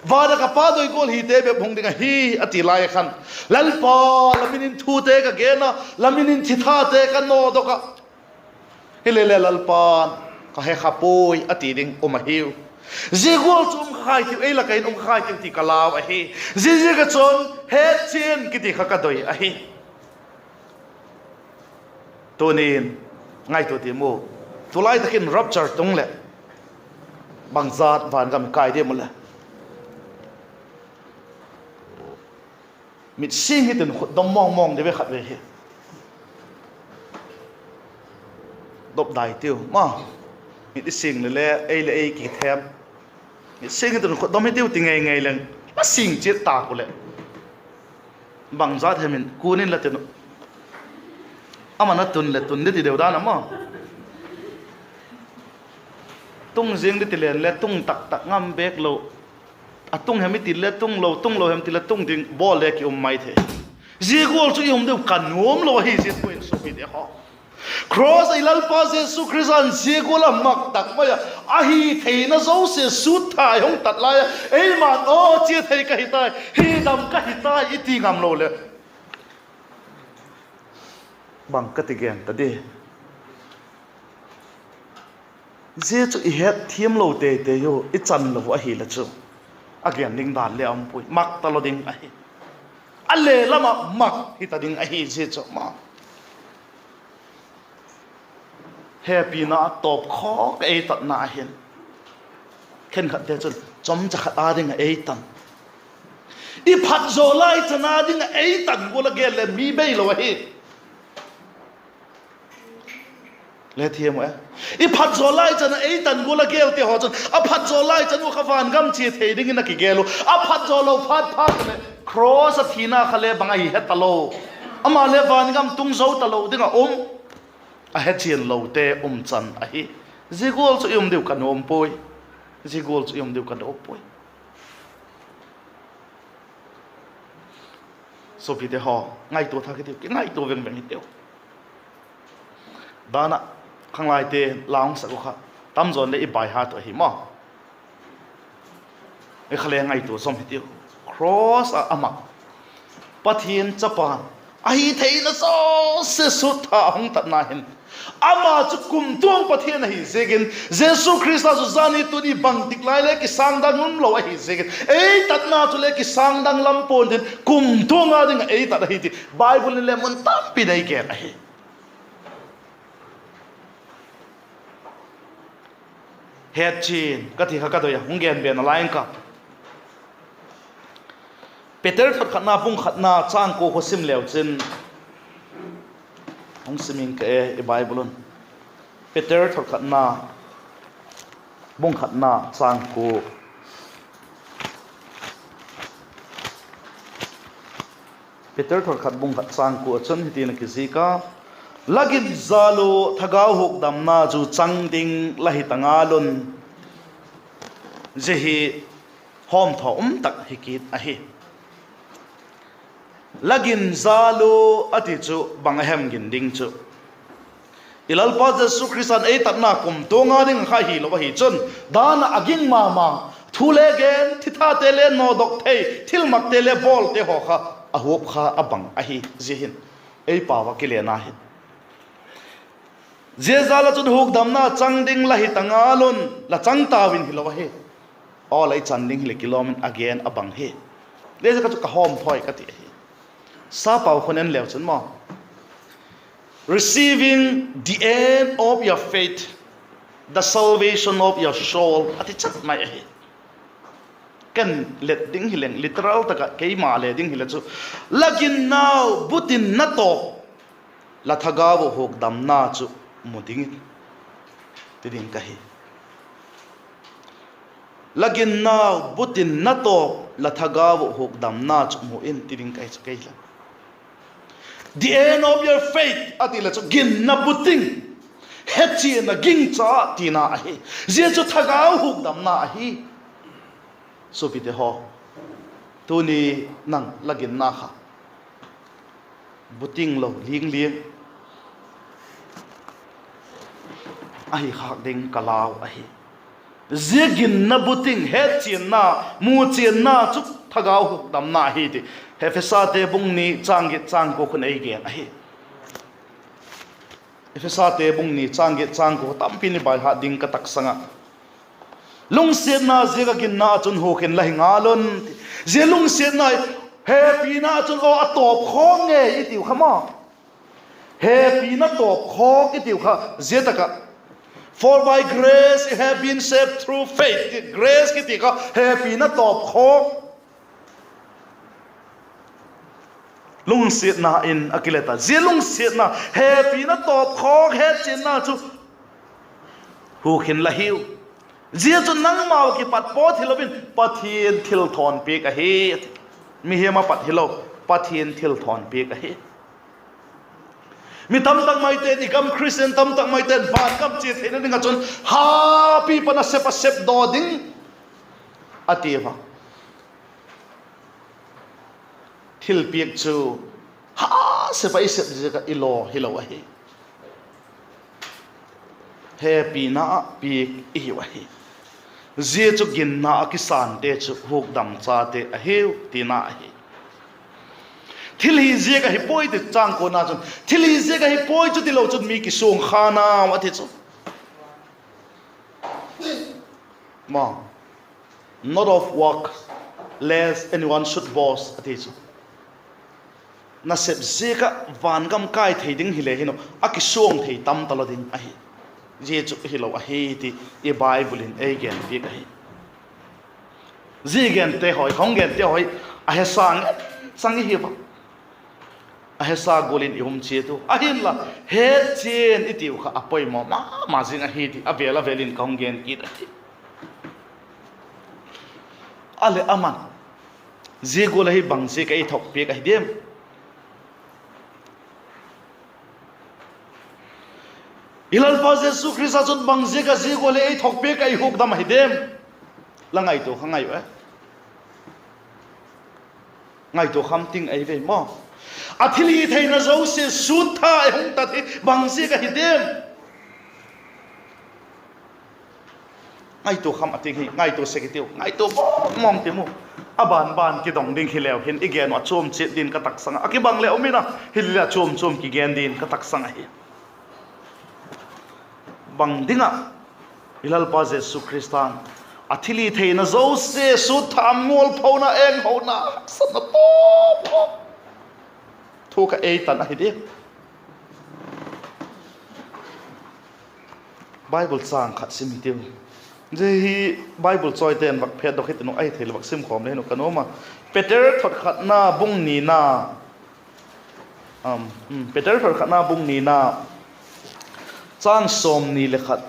Van ah ka Pa doi gual hite bep hung ding ahi a ti lai ah khan, Lalpa, la min in thute ka gen a, la min in thithate ka nawdok ah, hile le Lalpa'n ka he kha puai a ti ding um ahiu. Zia gual chu um kha khai tiu, ei lak ah hin um kha khai tiu ti ka lau ahi. Ziaziak ah chun hetchian kiti kha ka doi ahi. Tunin ngaitua tiam u, tulai tak in rapture tung leh bangzat vangam i kai diam u le? Mit sing hitin khut dom mawng mawng di ve khat ve hi. Dop dai tiu ma. Mit i sing le le ei le ei kithem. Mit sing hitin khut dom hi tiu ti ngei ngei leng, la sing chiat tâk u leh, bangzat hem in kun in la tin, aman a tun leh tun di ti deu dan a ma. Tung ziang di ti len le tung tak tak ngam bêk lo. A tung hem i ti le tung lo, tung lo hem ti le tung ding bawl le ki um mai thei. Zia gual chu i um deu ka nuam lo ahi, zia thu in suapite haw. Cross ah i Lalpa Jesu Khrista'n zia gual a mak tak mai ah, a hi theina zosia sut tha hung tat lai ah, eima'n, aw, chia thei ka hi tai, hi dam ka hi tai i ti ngam lo leh, bang ka ti gen ta di? Zia chu i hetthiam lo tei tei u, i chan lo u ahile chu, a gen ding dan le a um puai, mak talo ding ahi. A le lam ah mak hita ding ahi zia chu ma. Hepina tawp khawk ei tatna hin, khenkhatte chun chomcha khat â ding ah ei tan, i phat zaw lai chan â ding ah ei tan gual a gel leh mi bei lo ahi. Le thiam u e. I phat zaw lai chan a ei tan gual a gelte haw chun a phat zaw lai chan u kha vangam chia thei dingin a kigel u. A phat zaw lo phat phat leh cross a thina kha le bang ahi he talo, ama le vangam tung zo talo ding ah um, a hechian lote um chan ahi. Zia gual chu i um diu ka nuam puai. Zia gual chu i um diu ka nuam puai. Suapite haw, ngaitua thak hitiu, kingaitua veng veng hitiu. Dan ah khanglaite la hung sak u kha, tamzaw in le i baihat u ahi maw. I kha le ngaitua zom hitiu. Cross ah ama, Pathian chapa, a hi theina zosia sut tha a hung tatna hin, ama chu kumtuang Pathian ahi ziakin, Jesu Khrista chu zani tuni bangtik lai le kisângdang um lo ahi ziakin, ei tatna chu le kisângdang lam pua'n tin kumtuang â ding ah ei tat ahi ti Bible in le mun tampi nei gen ahi. Hetchian ka ti kha ka doi a, hung gen be nalai ing ka. Peter thotkhatna bung khatna châng kua kha sim leu chin, hung sim ing ka e i Bible un. Peter thotkhatna bung khatna châng kua. Peter thotkhat bung khat châng kua ah chun hitin a kizik a: La gin zal u thagau hukdamna zu chang ding la hi ta ngal un. Zia hi hawmthaw um tak hi kit ahi. La gin zal u a ti chu bang a hem gin ding chu? I Lalpa Jesu Khrista'n ei tatna kumtuang â ding kha hilo ahi chun, dan ah a ging ma ma, thu le gen, thithate le nawdok thei, thilmakte le bawlte haw kha a huap kha a bang ahi zia hin, ei pau ah kilena hin. Zia jal ah chun hukdamna chang ding la hi ta ngal un, la chang tau in hilo ahi. Aw, la i chan ding hileh kilawm in a gen a bang hi. Zia ziak ah chu ka hawm thawi ka ti ahi. Sapau khun en leu chun maw, receiving the end of your faith, the salvation of your soul a ti chat mai ahi. Ken let ding hileng, literal tak ah keima le ding hile chu, la ginnau butin na tawp, la thagau uh hukdamna chu mu dingin, ti ding ka hi. La ginnau butin na tawp, la thagau uh hukdamna chu mu in, ti ding ka hi chu kei la. The end of your faith a ti le chu ginna buting, hechianna gingcha tina ahi. Zia chu thagau hukdamna ahi. Suapite haw, tuni nang la ginna kha buting lo ling liang ahi khâk ding ka lau ahi. Zia ginna buting, hetchianna, muchianna chu thagau hukdamna ahi ti Ephesate bung ni châng giat châng kua khun ei gen ahi. Ephesate bung ni châng giat châng kua tampi ni baihat ding ka taksang ah, lungsiatna ziak ah ginna ah chun huk in la hi ngal un, ti. Zia lungsiatna hepina ah chun aw a tawp khawk ngei i tiu kha maw, hepina tawp khawk i tiu kha, zia tak ah, For by grace you have been saved through faith, ti, grace kiti kha hepina tawp khawk lungsiatna in a kilet a. Zia lungsiatna, hepina tawp khawk hetchianna chu huk in la hiu. Zia chu nangmau kipat pawt hilo in Pathian thilthawnpiak ahi. Mihing a pat hilo, Pathian thilthawnpiak ahi. Mi tamtak maite'n, i gam Christian tamtak maite'n vangam chia theina ding ah chun hapi pan a sep a sep daw ding a ti a. Thilpiak chu ha sep a i sep ziak ah i law hilo ahi. Hepina ah piak i hiu ahi. Zia chu ginna ah kisânte chu hukdam chate ahiu tina ahi. Thil hi ziak ahi puai ti châng kuana chun, thil hi ziak ahi puai chu tilo chun mi kisuang kha nau a ti chu. Not of work, lest anyone should boast a ti chu. Nasep ziak ah vangam kai thei ding hile hin a kisuang thei tam talo ding ahi. Zia chu hilo ahi ti i Bible in ei gen piak ahi. Zia gente haw, ka hung gente haw, a hesa ngen chang i hi a. A hesa gual in i um chiat u ahinla, hetchian i tiu kha a poimaw ma ma zing ahi ti a vêl a vêl in ka hung gen kit ahi. A leh aman, zia gual ahi bang ziak a ei thuakpiak ahi diam? I Lalpa Jesu Khrista chun bang ziak a zia gual hi ei thuakpiak a, ei hukdam ahi diam? La ngaitua kha ngai u e. Ngaitua kham ting ei ve maw. A thilhitheina zosia sut tha ei hung tat hi bang ziak ahi diam? Ngaitua kham a ting hi, ngaitua sek i tiu, ngaitua mawng mawng ti mu. A ban ban kidong ding hileu hin i gen uh a chuam chiat din ka taksang a, a kibang leh um in a, hileh a chuam chuam kigen din ka taksang ahi. Bang ding ah i Lalpa Jesu Khrista'n a thilhitheina zosia sut tha, mualphona, enghona, haksatna tawp tawp thu kha ei tan ahi diam? Bible châng khat sim hitiu. Zia hi Bible chawite'n vak phetdok hitiu, ahi thei leh vak sim khawm le hin u ka nuam a. Peter thotkhatna bung nina, Peter thotkhatna bung nina, châng sawmni le khat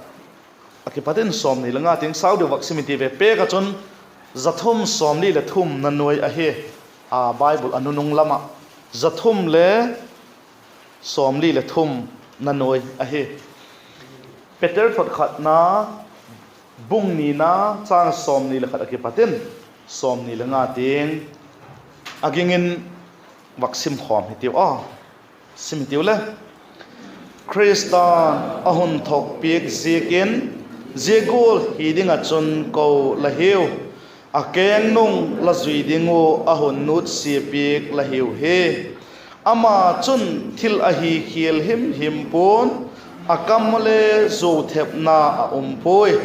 a kipat in sawmni le nga tiang sau deu vak sim hiti ve. Pêk ah chun za thum sawmli leh thumna nuai ahi. A Bible a nunung lam ah za thum le sawmli leh thumna nuai ahi. Peter thotkhatna bung nina, châng sawmni le khat a kipat in sawmni le nga tiang a ging in vak sim khawm hitiu a. Sim hitiu le. Khrista'n a hun thuakpiak ziakin zia gual hi ding ah chun ko la hiu, a keng nung la zui ding uh a hun nutsia piak la hiu hi. Ama chun thil ahi khial him him pua'n, a kam ah le zuau thepna a um puai.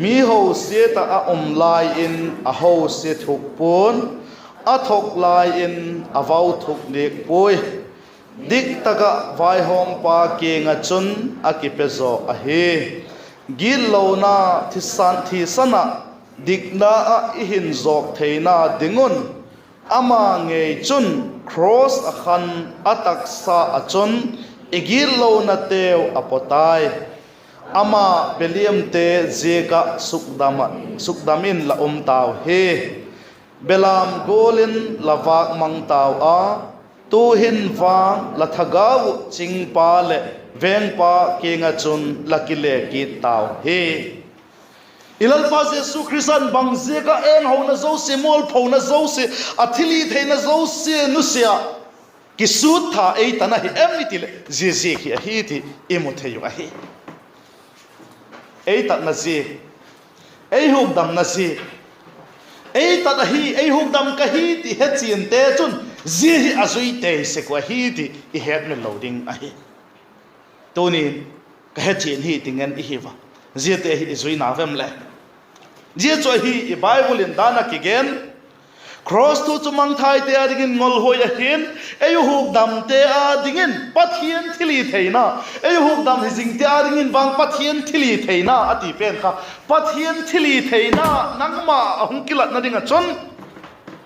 Mi hosiat ah a um lai in a hosia thuk pua'n, a thok lai in a vau thuk diak puai. Diktak ah vaihawmpa kiang ah chun a kipe zaw ahi. Gitlona thisan ah dikna ah i hin zawk theina ding un, ama ngei chun cross ah khan a taksa ah chun i gitlonateu a paw tai. Ama beliamte ziak ah sukdam in la um tau hi. Belam gual in la vâk mang tau a, tu'hin vang la thagau uh chingpa leh vengpa kiang ah chun la kile kit tau hi. I Lalpa Jesu Khrista'n bang ziak ah enghona zosia, mualphona zosia, a thilhitheina zosia nusia ah kisût tha ei tan ahi em i ti leh, zia ziak hi ahi ti i mu thei uh ahi. Ei tatna ziak, ei hukdamna ziak, ei tat ahi, ei hukdam ka hi ti hechiante chun zia hi a zui tei sek uh ahi ti i hetmil lo ding ahi. Tuni'n ka hechian hi ti ngen i hiu a, ziate hi i zui na vem le? Zia chu ahi i Bible in dan ah kigen, cross thu chu mangthaite â dingin ngolhuai ahi'n, ei hukdamte â dingin Pathian thilhitheina, ei hukdam hi zingte â dingin vang Pathian thilhitheina a ti pen kha, Pathian thilhitheina nangma a hung kilatna ding ah chun,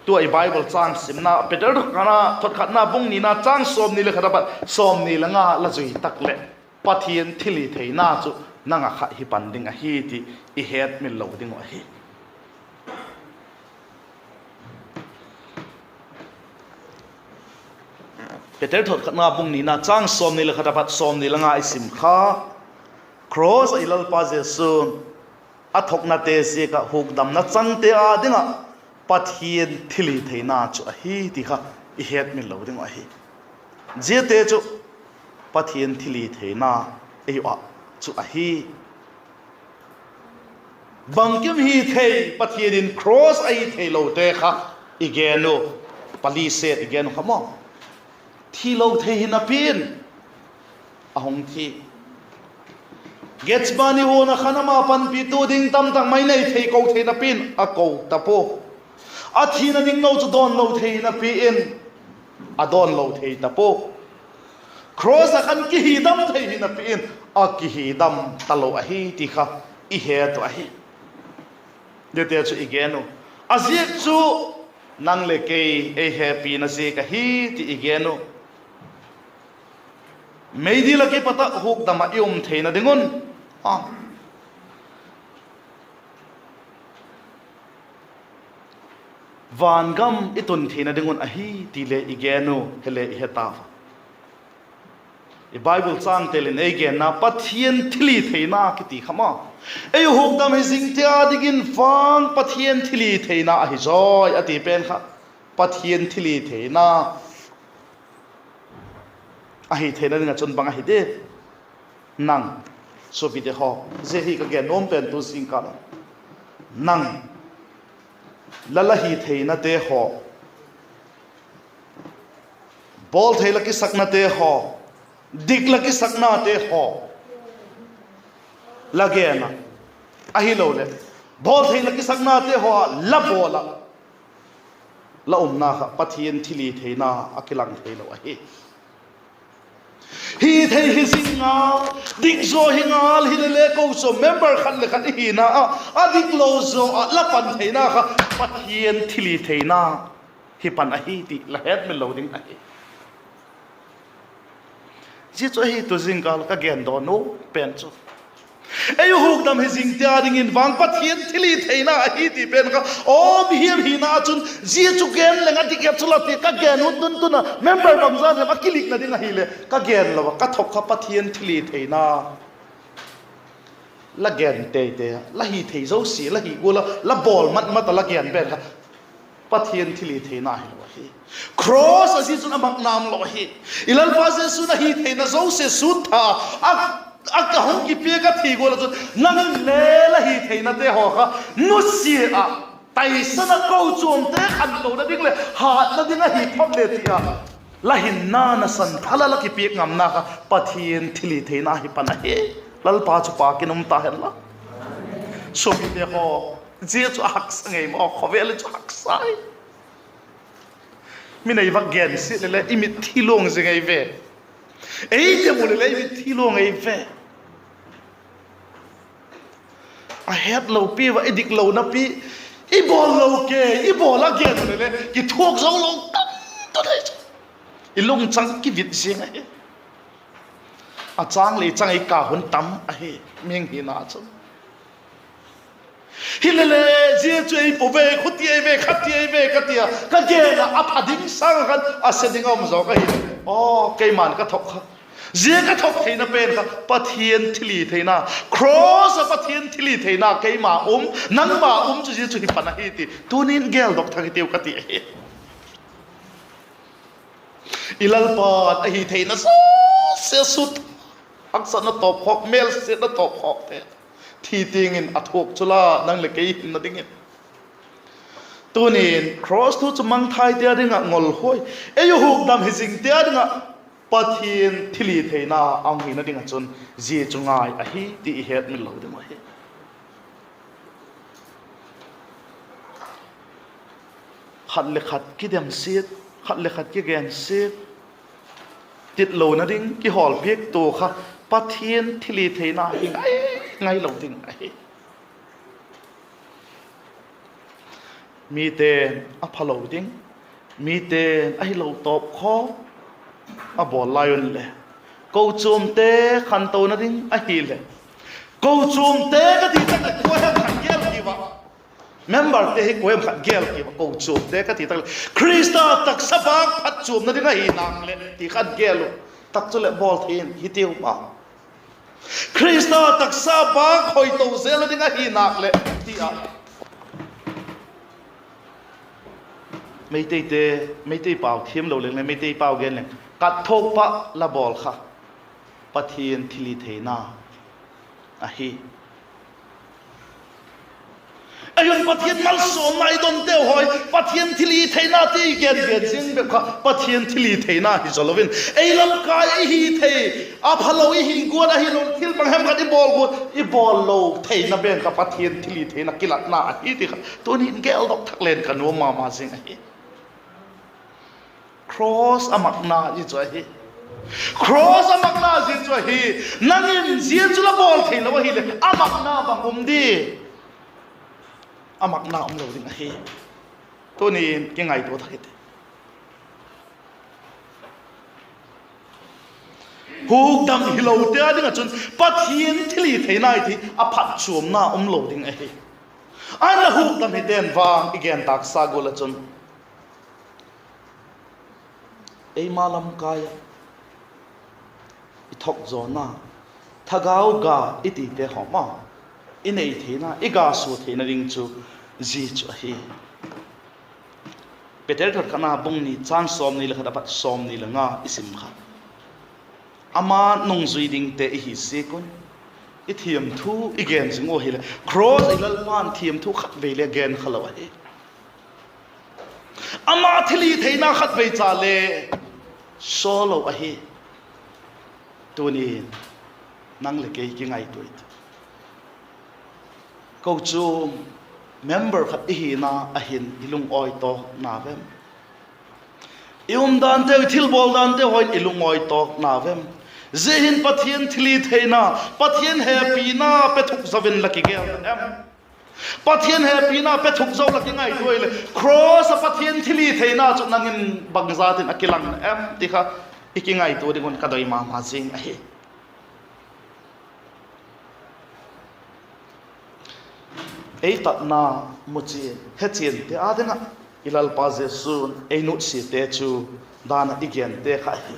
tua i Bible châng simna Peter thotkhatna bung nina châng sawmni leh khat apat sawmni le nga la zui tak leh, Pathian thilhitheina chu nang ah kha hi pan ding ahi ti i hetmil lo ding uh ahi. Peter thotkhatna bung nina châng sawmni leh khat apat sawmni le nga i sim kha, cross ah i Lalpa Jesu'n a thoknate ziak ah hukdamna changte â ding ah Pathian thilhitheina chu ahi ti kha i hetmil lo ding uh ahi. Ziate chu Pathian thilhitheina ei uh ah chu ahi. Bangkim hi thei, Pathian in cross a hi theilote kha i gen uh, pali set i gen uh kha maw, thilo thei hi napi in a hung thi. Gethsemane huan ah khan ama panpitu ding tamtak mai nei thei, ko thei napi in a ko ta pua. A thina ding no chu dawnlo thei hi napi in a dawnlo thei ta pua. Cross ah khan kihidam thei hi napi in a kihidam talo ahi ti kha i het uh ahi. Ziate chu i gen uh. A ziak chu nang leh kei ei hepina ziak ahi ti i gen uh. Meidil ah kipat ah hukdam ah i um theina ding un, vangam i tun theina ding un ahi ti le i gen uh, hile i he ta. I Bible chângte leh ei genna Pathian thilhitheina kiti kha maw, ei hukdam hi zingte â dingin vang Pathian thilhitheina ahi zawi a ti pen kha, Pathian thilhitheina ahi theina ding ah chun bang ahi di? Nang, suapite haw, zia hi ka gen nuam pen tu zingkal ah, nang la la hi theinate haw, bawl thei la kisaknate haw, dik la kisaknate haw la gen ah, ahiloleh bawl thei la kisaknate haw ah la bawl ah la umna kha Pathian thilhitheina a kilang theilo ahi. Hi thei hi zing ngal, dik zaw hi ngal hile le, kochuam member khat leh khat i hina ah a diklo zaw ah la pan theina kha Pathian thilhitheina hi pan ahi ti la hetmil lo ding ahi. Zia chu ahi tu zingkal ka gen dawn u pen chu, ei hukdam hi zingte â dingin vang Pathian thilhitheina ahi ti pen kha, aw, mihiam hina ah chun zia chu gen leng a dik et chu la ti, ka gen u tun tun ah member bangzat hem a kilikna ding ahileh ka gen lo ah, ka thok kha Pathian thilhitheina la gen teite, la hi thei zosia la hi gual ah la bawl mat mat ah la gen pen kha Pathian thilhitheina hilo ahi. Cross ah zia chun a mak nam lo ahi. I Lalpa Jesu'n a hi theina zosia sût tha a, a hung kipiak a, thi gual ah chun nang in le la hi theinate haw kha nusia ah, taisan ah kochuamte khantona ding leh hâtna ding ahi phot le ti a, La hinna nasan thal a la kipiak ngamna kha Pathian thilhitheina hi pan ahi. Lalpa chu pâk in um ta hen la. Suapite haw, zia chu a haksa ngei maw, khawvel hi chu haksa i. Mi nei vak gensiat leh le i mitthi luang zing ei ve. Ei ti mu leh le i mitthi luang ei ve. A hetlo pi va i dik lo na pi, i bawl lo ke, i bawl a gen leh le kithuak zo lo tam ta thei chu. I lungchang kivit zing ahi. A châng leh châng ei ka hun tam ahi, mihing hina chu. Hilele, zia chu ei pua ve, khuti ei ve, khati ei ve ka ti a, ka gen ah a pha ding sâng khan a se ding a um zawk ahi. Aw, keima'n ka thok kha, zia ka thok theina pen kha Pathian thilhitheina, cross ah Pathian thilhitheina keima um, nangma um chu zia chu hi pan ahi ti tuni'n geldok thak hitiu ka ti ahi. I Lalpa'n a hitheina zosia sut, haksatna tawpkhawk, mêlsiatna tawpkhawkte thi tiang in a thuak chu la, nang leh kei hinna dingin. Tuni'n cross thu chu mangthaite â ding ah ngolhuai, ei hukdam hi zingte â ding ah Pathian thilhitheina a hung hina ding ah chun zia chu ngai ahi ti i hetmil lo ding uh ahi. Khat le khat kidemsiat, khat le khat kigensiat, titlona ding kihawlpiaktua kha Pathian thilhitheina hi ngai, ngai lo ding ahi. Mite'n a phalo ding, mite'n ahilo tawp khaw a bawl lai un le, kochuamte khantona ding ahileh, kochuamte ka ti tak leh kuahem khat gel ki va, memberte hi kuahem khat gel ki va, kochuamte ka ti tak leh Khrista taksa bâk phatchuamna ding ahi nâk leh ti khat gel uh, tak chuleh bawl thei in hitiu ma. Khrista taksa bâk hoito zel a ding ahi nâk leh ti a, Meiteite, Meitei pau thiam lo leng le Meitei pau gen leng, kat thok pah la bawl kha Pathian thilhitheina ahi. Ei un Pathian malsawmna i donteu haw, Pathian thilhitheina ti i gen gen zing bep kha Pathian thilhitheina hi zaw lo in, ei lamkai i hi thei, a phalo i hi guat ahilo, thil bang hem khat i bawl guat, i bawl lo theina pen kha Pathian thilhitheina kilatna ahi ti kha tuni'n geldok thak leng ka nuam ma ma zing ahi. Cross a makna zia chu ahi. Cross a makna zia chu ahi. Nang in zia chu la bawl theilo ahileh a makna bang um di? A makna um lo ding ahi. Tuni'n kingaitua thak i ti. Hukdam hilote â ding ah chun Pathian thilhitheina i ti a phatchuamna um lo ding ahi. Ahinla hukdam hite'n vang i gen tâksa gual ah chun eima lamkai ah i thok zawna, thagau ga i tite haw ma, i nei theina, i ga sua theina ding chu zia chu ahi. Peter thot khatna bung ni châng sawmni leh khat a pat sawmni leh nga i sim kha, ama nungzui dingte i hi ziak un i thiamthu i gen zing ua hileh, cross i Lalpa'n thiamthu khatvei le gen kha lo ahi. Ama thilhitheina khatvei cha le saw lo ahi. Tuni'n nang leh kei kingaitua i ti. Kochuam member khat i hina a hin i lungawi tawk na vem? I umdanteu, i thilbawl danteu haw in i lungawi tawk na vem? Zia hin Pathian thilhitheina, Pathian hepina pe thuk zo in la kigel na em? Pathian hepina pe thuk zo la kingaitua leh cross ah Pathian thilhitheina chu nang in bangzat in a kilang na em ti kha i kingaitua ding un ka doi ma ma zing ahi. Ei tatna muchian, hechiante â ding ah i Lalpa Jesu'n ei nutsiate chu dan ah i gente kha hi.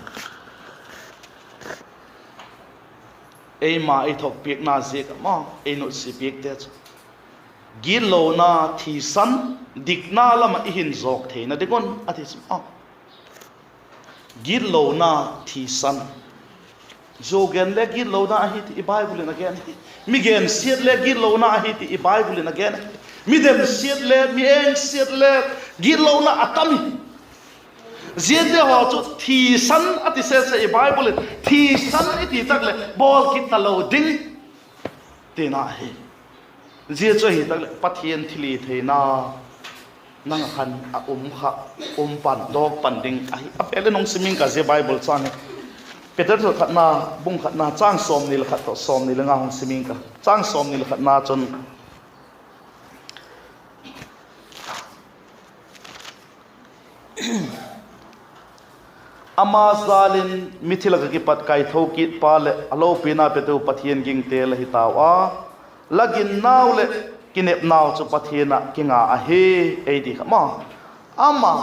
Eima ei thokpiakna ziak ah maw ei nutsia piakte chu gitlona thisan dikna lam ah i hin zawk theina ding un a ti chu a. Gitlona thisan. Zia gen le gitlona ahi ti i Bible in a gen ahi. Mi gensiat le gitlona ahi ti i Bible in a gen ahi. Mi demsiat le, mi engsiat le gitlona a tam hi. Ziate haw chu thisan a ti sese i Bible in, thisan i ti tak leh bawl kit talo ding tina ahi. Zia chu ahi tak leh Pathian thilhitheina nang ah khan a um kha, um pan, dawk pan ding ahi. A vêl in hung sim ing ka zia Bible châng hi. Peter thu khatna, bung khatna, châng sawmni leh khat tawh sawmni le nga hung sim ing ka. Châng sawmni leh khatna chun, Ama jâl in mithilak ah kipat kaitho kitpa leh a lopina petu Pathian gingte la hi tau a, la ginnau leh kinepnau chu Pathian ah kinga ahi, ei ti kha maw. Ama,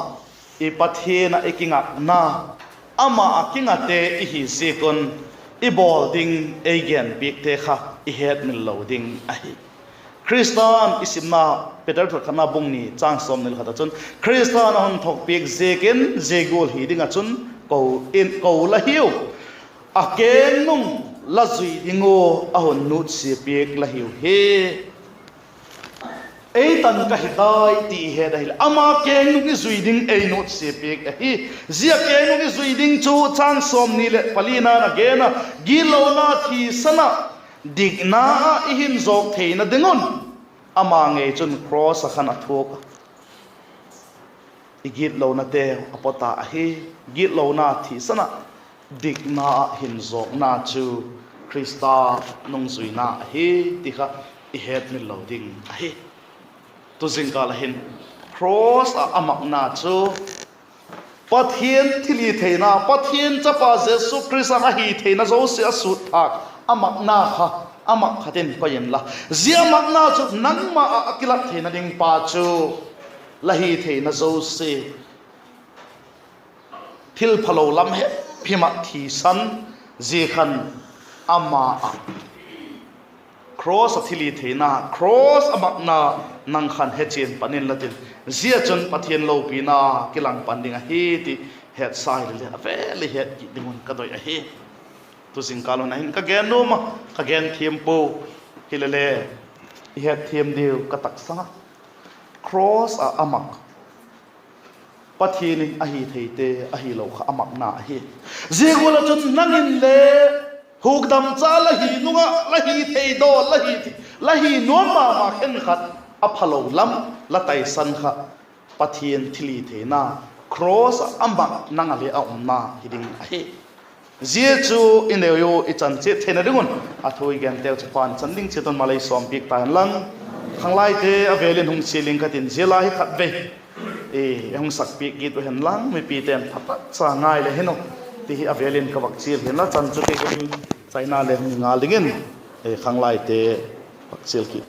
i Pathian ah i kingakna, ama ah kingate i hi ziak un, i bawl ding, ei genpiakte kha i hetmil lo ding ahi. Khrista'n i simna, Peter thu khatna bung ni châng sawmni leh khat ah chun, Khrista'n a hun thokpiak ziak in zia gual hi ding ah chun ko in, ko la hiu. A kengnung la zui ding ua a hun nutsia piak la hiu hi. Ei tan ka hi tai ti i het ahileh, ama kengnung i zui ding ei nutsia piak ahi. Zia kengnung i zui ding chu châng sawmni leh palina in a gen a, gitlona thisan ah dikna ah i hin zawk theina ding un, ama ngei chun cross ah khan a thuak a. I gitlonateu a pawt a ahi. Gitlona thisan ah dikna ah hin zawkna chu Khrista nungzuina ahi ti kha i hetmil lo ding ahi. Tu zingkal ah hin cross ah a makna chu Pathian thilhitheina, Pathian chapa Jesu Khrista a hitheina zosia a sut thâk, a makna kha, a mak khat in koi inla, zia a makna chu nangma ah a kilat theina ding pa chu la hitheina zosia thilphalo lam himhim ah thisan, zia khan ama ah cross ah thilhitheina, cross a makna nang khan hechian pan inla tin, zia chun Pathian lopina kilang pan ding ahi ti hetsa hileh a vêl i het kit ding un ka doi ahi. Tu zingkal hun ah hin ka gen nuam a, ka gen thiam pua, hilele i hetthiam diu ka taksang a, cross ah a mak Pathian in a hitheite ahilo kha a makna ahi. Zia gual ah chun nang in le hukdamcha la hi nung ah la hithei dawl, la hi, la hi nuam ma ma khenkhat a phalo lam la taisan kha Pathian thilhitheina, cross ah a mak nang ah le a umna hi ding ahi. Zia chu i neu u i chan chiat theina ding un a thu i genteu chu Pa'n i chan ding chiat un malei sawmpiak ta hen lang. Khanglaite a vêl in hung chial ing ka tin, zia la hi khatvei i hung sakpiak kit u hen lang, mipite'n pha tak cha ngai le hin u ti hi a vêl in ka vak chial hinla, chan chu kei ka hung chaina le hung ngal dingin khanglaite vak chial kit.